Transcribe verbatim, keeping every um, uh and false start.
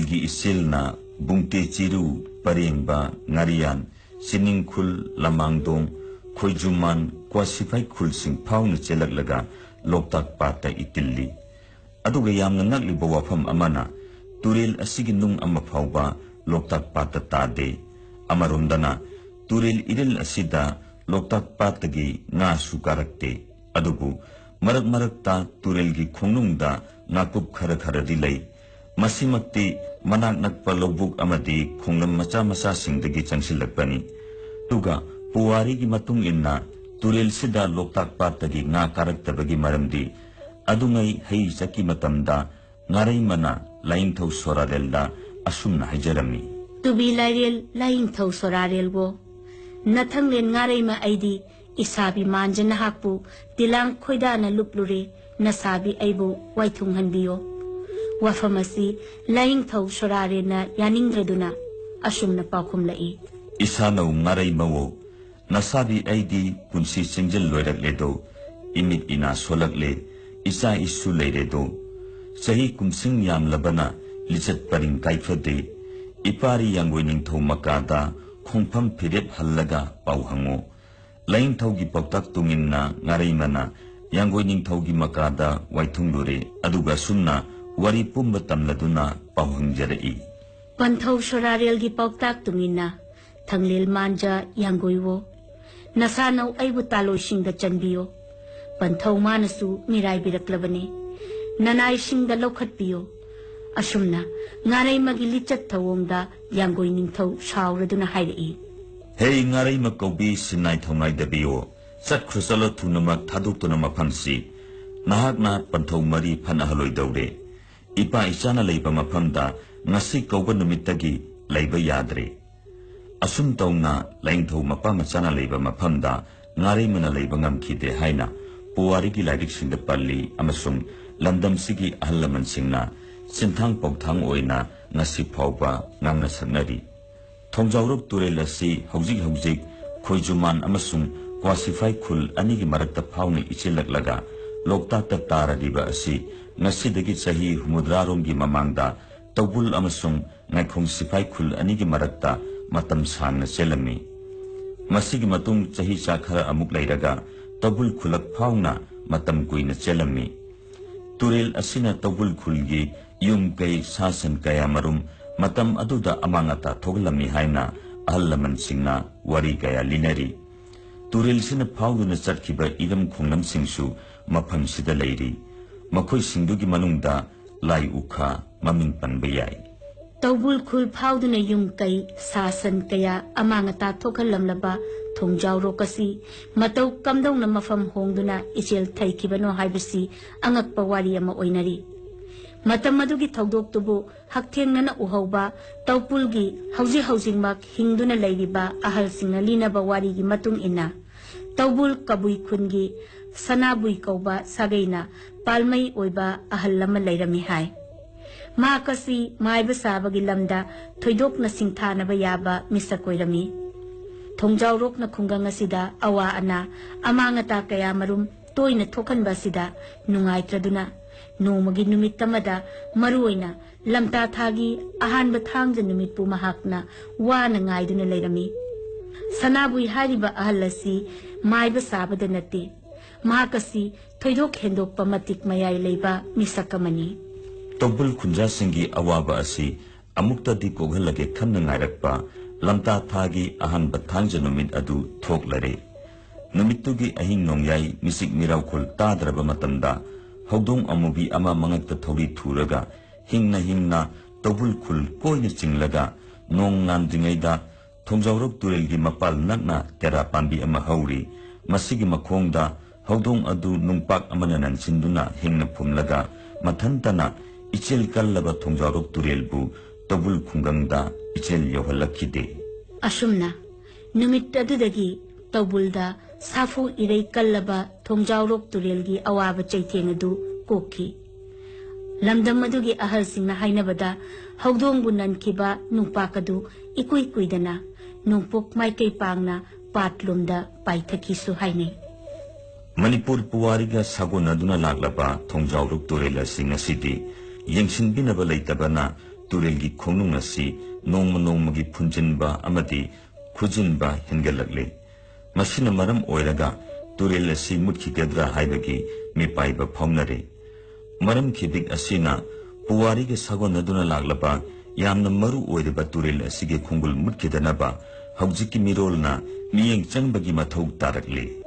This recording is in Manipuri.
ꯒꯤ ꯏꯆꯦꯜꯅ ꯕꯨꯡꯇꯦ ꯆꯤꯔꯨ, ꯄꯔꯦꯡꯕ, ꯉꯥꯔꯤꯌꯥꯟ, ꯆꯤꯅꯤꯡꯈꯨꯜ, ꯂꯃꯥꯡꯗꯣꯡ, ꯈꯣꯏꯖꯨꯃꯥꯟ, ꯀ꯭ꯋꯥꯁꯤꯐꯥꯏ ꯈꯨꯜꯁꯤꯡ ꯐꯥꯎꯅ ꯆꯦꯜꯂꯛꯂꯒ ꯂꯣꯛꯇꯥꯛ ꯄꯥꯠꯇ ꯏꯇꯤꯜꯂꯤ꯫ ꯑꯗꯨꯒ ꯌꯥꯝꯅ ꯉꯛꯂꯤꯕ ꯋꯥꯐꯝ ꯑꯃꯅ, ꯇꯨꯔꯦꯜ ꯑꯁꯤꯒꯤ ꯅꯨꯡ ꯑꯃ ꯐꯥꯎꯕ ꯂꯣꯛꯇꯥꯛ ꯄꯥꯠꯇ ꯇꯥꯗꯦ꯫ ꯑꯃꯔꯣꯝꯗꯅ, ꯇꯨꯔꯦꯜ ꯏꯔꯤꯜ ꯑꯁꯤꯗ ꯂꯣꯛꯇꯥꯛ ꯄꯥꯠꯇꯒꯤ ꯉꯥꯁꯨ ꯀꯥꯔꯛꯇꯦ꯫ ꯑꯗꯨꯕꯨ ꯃꯔꯛ ꯃꯔꯛꯇ ꯇꯨꯔꯦꯜꯒꯤ ꯈꯣꯡꯅꯨꯡꯗ ꯉꯥꯀꯨꯞ ꯈꯔ ꯈꯔꯗꯤ ꯂꯩ꯫ ꯃꯁꯤꯃꯛꯇꯤ ꯃꯅꯥꯛ ꯅꯛꯄ ꯂꯧꯕꯨꯛ ꯑꯃꯗꯤ ꯈꯣꯡꯂꯝ ꯃꯆꯥ ꯃꯆꯥꯁꯤꯡꯗꯒꯤ ꯆꯪꯁꯤꯜꯂꯛꯄꯅꯤ꯫ ꯑꯗꯨꯒ ꯄꯨꯋꯥꯔꯤꯒꯤ ꯃꯇꯨꯡ ꯏꯟꯅ ꯇꯨꯔꯦꯜꯁꯤꯗ ꯂꯣꯛꯇꯥꯛ ꯄꯥꯠꯇꯒꯤ ꯉꯥ ꯀꯥꯔꯛꯇꯕꯒꯤ ꯃꯔꯝꯗꯤ, ꯑꯗꯨꯉꯩ ꯍꯩ ꯆꯠꯈꯤ ꯃꯇꯝꯗ ꯉꯥꯔꯩꯃꯅ ꯂꯥꯏꯅꯤꯡꯊꯧ ꯁꯣꯔꯥꯔꯦꯜꯗ ꯑꯁꯨꯝꯅ ꯍꯥꯏꯖꯔꯝꯃꯤ꯫ ꯇꯨꯕꯤ ꯂꯥꯏꯔꯦꯜ ꯂꯥꯏꯅꯤꯡꯊꯧ ꯁꯣꯔꯥꯔꯦꯜꯕꯣ, ꯅꯊꯪꯂꯦꯟ ꯉꯥꯔꯩꯃ ꯑꯩꯗꯤ ꯏꯁꯥꯕꯤ ꯃꯥꯟꯖ ꯅꯍꯥꯛꯄꯨ ꯇꯤꯂꯥꯡ ꯈꯣꯏꯗꯥꯅ ꯂꯨꯞꯂꯨꯔꯦ, ꯅꯁꯥꯕꯤ ꯑꯩꯕꯨ ꯋꯥꯏꯊꯨꯡꯍꯟꯕꯤꯌꯣ꯫ ꯋꯥꯐꯝ ꯑꯁꯤ ꯂꯥꯏꯅꯤꯡꯊꯧ ꯁꯣꯔꯥꯔꯦꯟꯅ ꯌꯥꯅꯤꯡꯗ꯭ꯔꯗꯨꯅ ꯑꯁꯨꯝꯅ ꯄꯥꯎꯈꯨꯝꯂꯛꯏ꯫ ꯏꯁꯥꯅꯧ ꯉꯥꯔꯩꯃꯋꯣ, ꯅꯁꯥꯕꯤ ꯑꯩꯗꯤ ꯄꯨꯟꯁꯤ ꯆꯤꯡꯖꯤꯜ ꯂꯣꯏꯔꯛꯂꯦꯗꯣ, ꯏꯃꯤꯠ ꯏꯅꯥ ꯁꯣꯜꯂꯛꯂꯦ, ꯏꯆꯥ ꯏꯁꯨ ꯂꯩꯔꯦꯗꯣ꯫ ꯆꯍꯤ ꯀꯨꯝꯁꯤꯡ ꯌꯥꯝꯂꯕꯅ ꯂꯤꯆꯠ ꯄꯔꯤꯡ ꯀꯥꯏꯐꯗꯦ, ꯏꯄꯥꯔꯤ ꯌꯥꯡꯒꯣꯏ ꯅꯤꯡꯊꯧ ꯃꯀꯥꯗ ꯈꯣꯡꯐꯝ ꯐꯤꯔꯦꯞ ꯍꯜꯂꯒ ꯄꯥꯎ ꯍꯪꯉꯣ꯫ ꯂꯥꯏꯅꯤꯡꯊꯧꯒꯤ ꯄꯥꯎꯇꯥꯛ ꯇꯨꯡꯏꯟꯅ ꯉꯥꯔꯩꯃꯅ ꯌꯥꯡꯒꯣꯏ ꯅꯤꯡꯊꯧꯒꯤ ꯃꯀꯥꯗ ꯋꯥꯏꯊꯨꯡꯂꯨꯔꯦ, ꯑꯗꯨꯒ ꯑꯁꯨꯝꯅ ꯋꯥꯔꯤ ꯄꯨꯝꯕ ꯇꯝꯂꯗꯨꯅ ꯄꯥꯎ ꯍꯪꯖꯔꯛꯏ꯫ ꯄꯟꯊꯧ ꯁꯣꯔꯥꯔꯦꯜꯒꯤ ꯄꯥꯎꯇꯥꯛ ꯇꯨꯡꯏꯟꯅ ꯊꯪꯂꯦꯜ ꯃꯥꯟꯖ ꯌꯥꯡꯒꯣꯏꯋꯣ, ꯅꯁꯥꯅꯧ ꯑꯩꯕꯨ ꯇꯥꯂꯣꯏꯁꯤꯡꯗ ꯆꯟꯕꯤꯌꯣ꯫ ꯄꯟꯊꯧ ꯃꯥꯅꯁꯨ ꯃꯤꯔꯥꯏꯕꯤꯔꯛꯂꯕꯅꯤ, ꯅꯅꯥꯏꯁꯤꯡꯗ ꯂꯧꯈꯠꯄꯤꯌꯣ꯫ ꯑꯁꯨꯝꯅ ꯉꯥꯔꯩꯃꯒꯤ ꯂꯤꯆꯠ ꯊꯧꯑꯣꯡꯗ ꯌꯥꯡꯒꯣꯏ ꯅꯤꯡꯊꯧ ꯁꯥꯎꯔꯗꯨꯅ ꯍꯥꯏꯔꯛꯏ꯫ ꯍꯦ ꯉꯥꯔꯩꯃ ꯀꯧꯕꯤ ꯁꯤꯟꯅꯥꯏ ꯊꯧꯅꯥꯏꯗꯕꯤꯌꯣ, ꯆꯠꯈ꯭ꯔꯣ ꯆꯠꯂꯣ ꯊꯨꯅꯃꯛ ꯊꯥꯗꯣꯛꯇꯨꯅ ꯃꯐꯝꯁꯤ꯫ ꯅꯍꯥꯛꯅ ꯄꯟꯊꯧ ꯃꯔꯤ ꯐꯅꯍꯜꯂꯣꯏꯗꯧꯔꯦ꯫ ꯏꯄꯥ ꯏꯆꯥꯅ ꯂꯩꯕ ꯃꯐꯝꯗ ꯉꯁꯤ ꯀꯧꯕ ꯅꯨꯃꯤꯠꯇꯒꯤ ꯂꯩꯕ ꯌꯥꯗ꯭ꯔꯦ꯫ ꯑꯁꯨꯝ ꯇꯧꯅ ꯂꯥꯏꯅꯤꯡꯊꯧ ꯃꯄꯥ ꯃꯆꯥꯅ ꯂꯩꯕ ꯃꯐꯝꯗ ꯉꯥꯔꯩꯃꯅ ꯂꯩꯕ ꯉꯝꯈꯤꯗꯦ ꯍꯥꯏꯅ ꯄꯨꯋꯥꯔꯤꯒꯤ ꯂꯥꯏꯔꯤꯛꯁꯤꯡꯗ ꯄꯜꯂꯤ ꯑꯃꯁꯨꯡ ꯂꯝꯗꯝꯁꯤꯒꯤ ꯑꯍꯜ ꯂꯃꯟꯁꯤꯡꯅ ꯆꯤꯟꯊꯥꯡ ꯄꯥꯎꯊꯥꯡ ꯑꯣꯏꯅ ꯉꯁꯤ ꯐꯥꯎꯕ ꯉꯥꯡꯅ ꯁꯛꯅꯔꯤ꯫ ꯊꯣꯡꯖꯥꯎꯔꯣꯛ ꯇꯨꯔꯦꯜ ꯑꯁꯤ ꯍꯧꯖꯤꯛ ꯍꯧꯖꯤꯛ ꯈꯣꯏꯖꯨꯃꯥꯟ ꯑꯃꯁꯨꯡ ꯀ꯭ꯋꯥꯁꯤꯐꯥꯏ ꯈꯨꯜ ꯑꯅꯤꯒꯤ ꯃꯔꯛꯇ ꯐꯥꯎꯅ ꯏꯆꯦꯜꯂꯛꯂꯒ ꯂꯣꯛꯇꯥꯛꯇ ꯇꯥꯔꯔꯤꯕ ꯑꯁꯤ ꯉꯁꯤꯗꯒꯤ ꯆꯍꯤ ꯍꯨꯝꯐꯨꯇꯔꯥꯔꯣꯝꯒꯤ ꯃꯃꯥꯡꯗ ꯇꯧꯕꯨꯜ ꯑꯃꯁꯨꯡ ꯉꯥꯏꯈꯣꯡ ꯁꯤꯐꯥꯏ ꯈꯨꯜ ꯑꯅꯤꯒꯤ ꯃꯔꯛꯇ ꯃꯇꯝ ꯁꯥꯡꯅ ꯆꯦꯜꯂꯝꯃꯤ꯫ ꯃꯁꯤꯒꯤ ꯃꯇꯨꯡ ꯆꯍꯤ ꯆꯥ ꯈꯔ ꯑꯃꯨꯛ ꯂꯩꯔꯒ ꯇꯧꯕꯨꯜ ꯈꯨꯜꯂꯛ ꯐꯥꯎꯅ ꯃꯇꯝ ꯀꯨꯏꯅ ꯆꯦꯜꯂꯝꯃꯤ꯫ ꯇꯨꯔꯦꯜ ꯑꯁꯤꯅ ꯇꯧꯕꯨꯜ ꯈꯨꯜꯒꯤ ꯌꯨꯝ ꯀꯩ ꯁꯥ ꯁꯟ ꯀꯌꯥ ꯃꯔꯨꯝ ꯃꯇꯝ ꯑꯗꯨꯗ ꯑꯃꯥꯡ ꯑꯇꯥ ꯊꯣꯛꯍꯜꯂꯝꯃꯤ ꯍꯥꯏꯅ ꯑꯍꯜ ꯂꯃꯟꯁꯤꯡꯅ ꯋꯥꯔꯤ ꯀꯌꯥ ꯂꯤꯅꯔꯤ꯫ ꯇꯨꯔꯦꯜꯁꯤꯅ ꯐꯥꯎꯗꯨꯅ ꯆꯠꯈꯤꯕ ꯏꯔꯝ ꯈꯣꯡꯂꯝꯁꯤꯡꯁꯨ ꯃꯐꯝꯁꯤꯗ ꯂꯩꯔꯤ꯫ ꯃꯈꯣꯏꯁꯤꯡꯗꯨꯒꯤ ꯃꯅꯨꯡꯗ ꯂꯥꯏ ꯎꯈꯥ ꯃꯃꯤꯡ ꯄꯟꯕ ꯌꯥꯏ꯫ ꯇꯧꯕꯨꯜ ꯈꯨꯜ ꯐꯥꯎꯗꯨꯅ ꯌꯨꯝ ꯀꯩ ꯁꯥ ꯁꯟ ꯀꯌꯥ ꯑꯃꯥꯡ ꯑꯇꯥ ꯊꯣꯛꯍꯜꯂꯝꯂꯕ ꯊꯣꯡꯖꯥꯎꯔꯣꯛ ꯑꯁꯤ ꯃꯇꯧ ꯀꯝꯗꯧꯅ ꯃꯐꯝ ꯍꯣꯡꯗꯨꯅ ꯏꯆꯦꯜ ꯊꯩꯈꯤꯕꯅꯣ ꯍꯥꯏꯕꯁꯤ ꯑꯉꯛꯄ ꯋꯥꯔꯤ ꯑꯃ ꯑꯣꯏꯅꯔꯤ꯫ ꯃꯇꯝ ꯑꯗꯨꯒꯤ ꯊꯧꯗꯣꯛꯇꯨꯕꯨ ꯍꯛꯊꯦꯡꯅꯅ ꯎꯍꯧꯕ ꯇꯧꯄꯨꯜꯒꯤ ꯍꯧꯖꯤꯛ ꯍꯧꯖꯤꯛꯃꯛ ꯍꯤꯡꯗꯨꯅ ꯂꯩꯔꯤꯕ ꯑꯍꯜꯁꯤꯡꯅ ꯂꯤꯅꯕ ꯋꯥꯔꯤꯒꯤ ꯃꯇꯨꯡ ꯏꯟꯅ, ꯇꯧꯕꯨꯜ ꯀꯕꯨꯏ ꯈꯨꯟꯒꯤ ꯁꯅꯥꯕꯨꯏ ꯀꯧꯕ ꯁꯥꯒꯩꯅ ꯄꯥꯜꯃꯩ ꯑꯣꯏꯕ ꯑꯍꯜ ꯑꯃ ꯂꯩꯔꯝꯃꯤ ꯍꯥꯏ꯫ ꯃꯍꯥꯛ ꯑꯁꯤ ꯃꯥꯏꯕ ꯁꯥꯕꯒꯤ ꯂꯝꯗ ꯊꯣꯏꯗꯣꯛꯅ ꯁꯤꯡꯊꯥꯅꯕ ꯌꯥꯕ ꯃꯤꯁꯛ ꯑꯣꯏꯔꯝꯃꯤ꯫ ꯊꯣꯡꯖꯥꯎꯔꯣꯛꯅ ꯈꯨꯡꯒꯪ ꯑꯁꯤꯗ ꯑꯋꯥ ꯑꯅꯥ, ꯑꯃꯥꯡ ꯑꯇꯥ ꯀꯌꯥ ꯃꯔꯨꯝ ꯇꯣꯏꯅ ꯊꯣꯛꯍꯟꯕ ꯑꯁꯤꯗ ꯅꯨꯡꯉꯥꯏꯇ꯭ꯔꯗꯨꯅ ꯅꯣꯡꯃꯒꯤ ꯅꯨꯃꯤꯠ ꯑꯃꯗ, ꯃꯔꯨꯑꯣꯏꯅ ꯂꯝꯇꯥ ꯊꯥꯒꯤ ꯑꯍꯥꯟꯕ ꯊꯥꯡꯖ ꯅꯨꯃꯤꯠꯄꯨ ꯃꯍꯥꯛꯅ ꯋꯥꯅ ꯉꯥꯏꯗꯨꯅ ꯂꯩꯔꯝꯃꯤ꯫ ꯁꯅꯥꯕꯨꯏ ꯍꯥꯏꯔꯤꯕ ꯑꯍꯜ ꯑꯁꯤ ꯃꯥꯏꯕ ꯁꯥꯕꯗ ꯅꯠꯇꯦ꯫ ꯃꯍꯥꯛ ꯑꯁꯤ ꯊꯣꯏꯗꯣꯛ ꯍꯦꯟꯗꯣꯛꯄ ꯃꯇꯤꯛ ꯃꯌꯥꯏ ꯂꯩꯕ ꯃꯤꯁꯛ ꯑꯃꯅꯤ꯫ ꯇꯧꯕꯨꯜ ꯈꯨꯟꯖꯥꯁꯤꯡꯒꯤ ꯑꯋꯥꯕ ꯑꯁꯤ ꯑꯃꯨꯛꯇꯗꯤ ꯀꯣꯛꯍꯜꯂꯒꯦ ꯈꯟꯅ ꯉꯥꯏꯔꯛꯄ ꯂꯝꯇꯥ ꯊꯥꯒꯤ ꯑꯍꯥꯟꯕ ꯊꯥꯡꯖ ꯅꯨꯃꯤꯠ ꯑꯗꯨ ꯊꯣꯛꯂꯔꯦ꯫ ꯅꯨꯃꯤꯠꯇꯨꯒꯤ ꯑꯍꯤꯡ ꯅꯣꯡꯌꯥꯏ ꯃꯤꯆꯤꯛ ꯃꯤꯔꯥꯎꯈꯣꯜ ꯇꯥꯗ꯭ꯔꯕ ꯃꯇꯝꯗ ꯍꯧꯗꯣꯡ ꯑꯃꯨꯕꯤ ꯑꯃ ꯃꯉꯛꯇ ꯊꯧꯔꯤ ꯊꯨꯔꯒ ꯍꯤꯡꯅ ꯍꯤꯡꯅ ꯇꯧꯕꯨꯜ ꯈꯨꯜ ꯀꯣꯏꯅ ꯆꯤꯡꯂꯒ ꯅꯣꯡ ꯉꯥꯟꯗ꯭ꯔꯤꯉꯩꯗ ꯊꯣꯡꯖꯥꯎꯔꯣꯛ ꯇꯨꯔꯦꯜꯒꯤ ꯃꯄꯥꯜ ꯅꯛꯅ ꯇꯦꯔꯥ ꯄꯥꯝꯕꯤ ꯑꯃ ꯍꯧꯔꯤ꯫ ꯃꯁꯤꯒꯤ ꯃꯈꯣꯡꯗ ꯍꯧꯗꯣꯡ ꯑꯗꯨ ꯅꯨꯡꯄꯥꯛ ꯑꯃꯅ ꯅꯟꯁꯤꯟꯗꯨꯅ ꯍꯤꯡꯅ ꯐꯨꯝꯂꯒ ꯃꯊꯟꯇꯅ ꯏꯆꯦꯜ ꯀꯜꯂꯕ ꯊꯣꯡꯖꯥꯎꯔꯣꯛ ꯇꯨꯔꯦꯜꯕꯨ ꯇꯧꯕꯨꯜ ꯈꯨꯡꯒꯪꯗ ꯏꯆꯦꯜ ꯌꯧꯍꯜꯂꯛꯈꯤꯗꯦ꯫ ꯑꯁꯨꯝꯅ ꯅꯨꯃꯤꯠ ꯑꯗꯨꯗꯒꯤ ꯇꯧꯕꯨꯜꯗ ꯁꯥꯐꯨ ꯏꯔꯩ ꯀꯜꯂꯕ ꯊꯣꯡꯖꯥꯎꯔꯣꯛ ꯇꯨꯔꯦꯜꯒꯤ ꯑꯋꯥꯕ ꯆꯩꯊꯦꯡ ꯑꯗꯨ ꯀꯣꯛꯈꯤ꯫ ꯂꯝꯗꯝ ꯑꯗꯨꯒꯤ ꯑꯍꯜꯁꯤꯡꯅ ꯍꯥꯏꯅꯕꯗ, ꯍꯧꯗꯣꯡꯕꯨ ꯅꯟꯈꯤꯕ ꯅꯨꯡꯄꯥꯛ ꯑꯗꯨ ꯏꯀꯨꯏ ꯀꯨꯏꯗꯅ ꯅꯣꯡꯄꯣꯛ ꯃꯥꯏꯀꯩ ꯄꯥꯡꯅ ꯄꯥꯠꯂꯣꯝꯗ ꯄꯥꯏꯊꯈꯤꯁꯨ ꯍꯥꯏꯅꯩ꯫ ꯃꯅꯤꯄꯨꯔ ꯄꯨꯋꯥꯔꯤꯒ ꯁꯥꯒꯣꯟꯅꯗꯨꯅ ꯂꯥꯛꯂꯕ ꯊꯣꯡꯖꯥꯎꯔꯣꯛ ꯇꯨꯔꯦꯜ ꯑꯁꯤ ꯉꯁꯤꯗꯤ ꯌꯦꯡꯁꯤꯟꯕꯤꯅꯕ ꯂꯩꯇꯕꯅ ꯇꯨꯔꯦꯜꯒꯤ ꯈꯣꯡꯅꯨꯡ ꯑꯁꯤ ꯅꯣꯡꯃ ꯅꯣꯡꯃꯒꯤ ꯐꯨꯟꯖꯤꯟꯕ ꯑꯃꯗꯤ ꯈꯨꯖꯤꯟꯕ ꯍꯦꯟꯒꯠꯂꯛꯂꯤ꯫ ꯃꯁꯤꯅ ꯃꯔꯝ ꯑꯣꯏꯔꯒ ꯇꯨꯔꯦꯜ ꯑꯁꯤ ꯃꯨꯠꯈꯤꯒꯗ꯭ꯔꯥ ꯍꯥꯏꯕꯒꯤ ꯃꯤꯄꯥꯏꯕ ꯐꯥꯎꯅꯔꯤ꯫ ꯃꯔꯝ ꯈꯤꯕꯤꯛ ꯑꯁꯤꯅ ꯄꯨꯋꯥꯔꯤꯒ ꯁꯥꯒꯣꯟꯅꯗꯨꯅ ꯂꯥꯛꯂꯕ ꯌꯥꯝꯅ ꯃꯔꯨ ꯑꯣꯏꯔꯤꯕ ꯇꯨꯔꯦꯜ ꯑꯁꯤꯒꯤ ꯈꯣꯡꯒꯨꯜ ꯃꯨꯠꯈꯤꯗꯅꯕ ꯍꯧꯖꯤꯛꯀꯤ ꯃꯤꯔꯣꯜꯅ ꯃꯤꯠꯌꯦꯡ ꯆꯪꯕꯒꯤ ꯃꯊꯧ ꯇꯥꯔꯛꯂꯤ꯫